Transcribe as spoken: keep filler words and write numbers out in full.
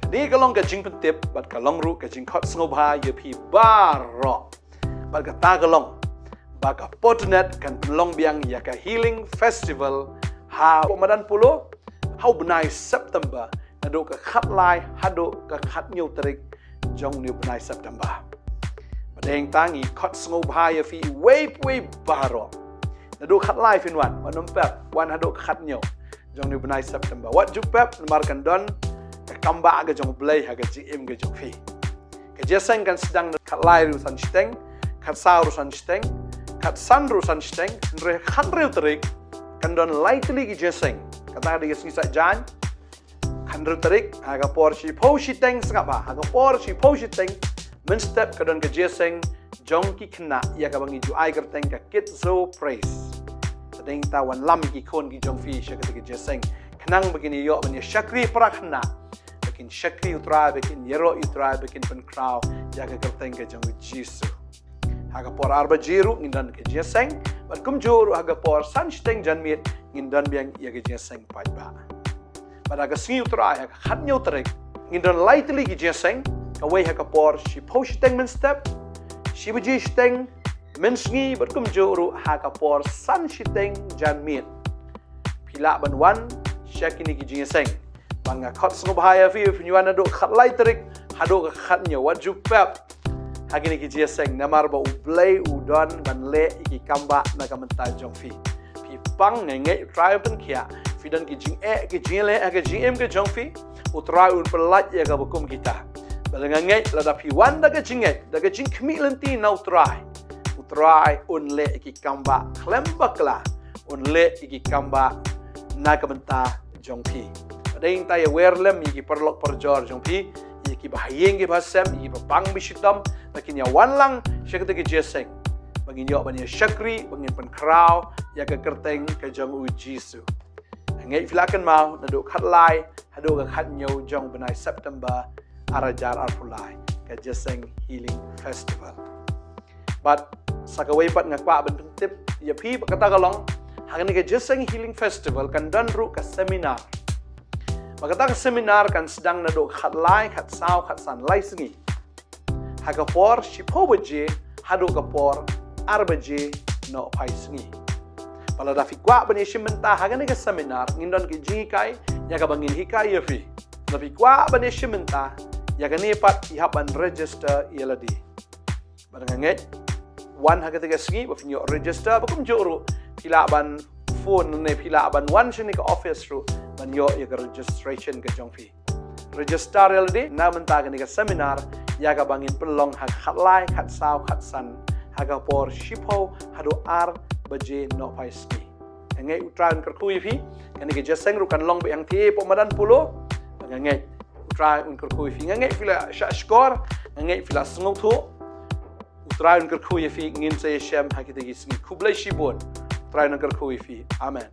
Kane ka long ka jingpyntip bad ka long ruh ka jingkhot sngewbha ïa phi baroh. Bad kata ka long ba ka Portnet kan pynlong biang ïa ka Healing Festival hapoh madan Polo ha u bnai September, naduh ka khatlai haduh ka khathynñiew tarik jong une u bnai September. Bad hangtei ta ngi khot sngewbha ïa phi uwei pa uwei baroh. Naduh khatlai phin wan, wat nym pep, wan haduh ka khathynñiew jong une u bnai September. Wat ju pep namar kan don ka kambah ka jong U Blei ha ka jingim ka jong phi. Ka jingïaseng kan sdang naduh khatlai ruh san shiteng, khatsaw ruh san shiteng, khatsan ruh san shiteng, hynrei khathynriew tarik kan don lai tylli ki jingïaseng. Kata ka dei ka sngi Saitjaiñ, khathynriew tarik, ha ka por shiphew shiteng sngap bha, ha ka por shiphew shiteng mynstep ka don ka jingïaseng jong ki khynnah ïa kaba ngi ju ai kyrteng ka Kids Zoo Praise. Bad hangtei ta wanlam ïa ki khun ki jong phi sha kata ka jingïaseng khnang ba kin ïoh ban ïa shakri para khynnah, ba kin shakri U Trai, ba kin ïaroh ïa U Trai, ba kin pynkhraw ïa ka kyrteng ka jong U Jisu. Ha ka por ar baje ruh ngin don ka jingïaseng, bad kumjuh ruh ha ka por san shiteng janmiet ngin don biang ïa ka jingïaseng paidbah. Bad ha ka sngi U Trai ha ka khathynñiew tarik ngin don lai tylli ki jingïaseng, kawei ha ka por shiphew shiteng mynstep, shi baje shiteng mynsngi, bad kumjuh ruh ha ka por san shiteng janmiet. Phi lah ban wan sha kine ki jingïaseng. Bad nga khot sngewbha ïa phi, phin wan naduh khatlai tarik haduh ka khathynñiew, wat ju pep ha kine ki jingïaseng namar ba U Blei u don ban leh ïa ki kambah na ka bynta jong phi. Phi pang, nga ngeit U Trai un pynkhiah. Phi don ki jingeh ki jingïaleh ha ka jingim ka jong phi, U Trai un pyllait ïa kaba kum kita. Bad nga ngeit lada phi wan da ka jingngeit, da ka jingkhmih lynti na U Trai, U Trai un leh ïa ki kambah khlem bakla, un leh ïa ki kambah na ka bynta jong phi. Bad hangtei ta ïawer lem ïa ki paralok parajor jong phi, ïa kiba ha ïing kiba ha sem, ïa kiba pang ba shitom, ba kin ïa wan lang sha kata ka jingïaseng, ba ngin ïoh ban ïa shakri, ba ngin pynkhraw ïa ka kyrteng ka jong U Jisu. Nga ngeit phi la kynmaw, naduh khatlai haduh ka khathynñiew jong u bnai September ar hajar arphew lai, ka jingïaseng Healing Festival. Bad sa kawei pat nga kwah ban pyntip ïa phi ba kata ka long, ha kane ka jingïaseng Healing Festival kan don ruh ka seminar. Bad kata ka seminar kan sdang naduh khatlai, khatsaw, khatsan, lai sngi, ha ka por shiphew baje haduh ka por ar baje nohphai sngi. Bad lada phi kwah ban ïa shim bynta ha kane ka seminar, ngin don ki jinghikai ïa kaba ngin hikai ïa phi. Lada phi kwah ban ïa shim bynta ïa kane pat, phi hap ban register ïa lade. Bad nga ngeit, wan ha kata ka sngi ba phin ïoh register, bad kumjuh ruh phi lah ban phone ne phi lah ban wan shane ka office ruh ban ïoh ïa ka registration ka jong phi. Register ïa lade na ka bynta kane ka seminar ïa kaba ngin pynlong ha ka khatlai, khatsaw, khatsan, ha ka por shiphew haduh ar baje nohphai sngi. Nga ngeit U Trai un kyrkhu ïa phi. Kane ka jingïaseng ruh kan long beit hangtei hapoh madan Polo. Nga ngeit U Trai un kyrkhu ïa phi. Nga ngeit phi la shah shkor, nga ngeit phi la sngewthuh. U Trai un kyrkhu ïa phi, ngin sa ïashem ha kita ki sngi. Khublei shibun. U Trai un kyrkhu ïa phi. Amen.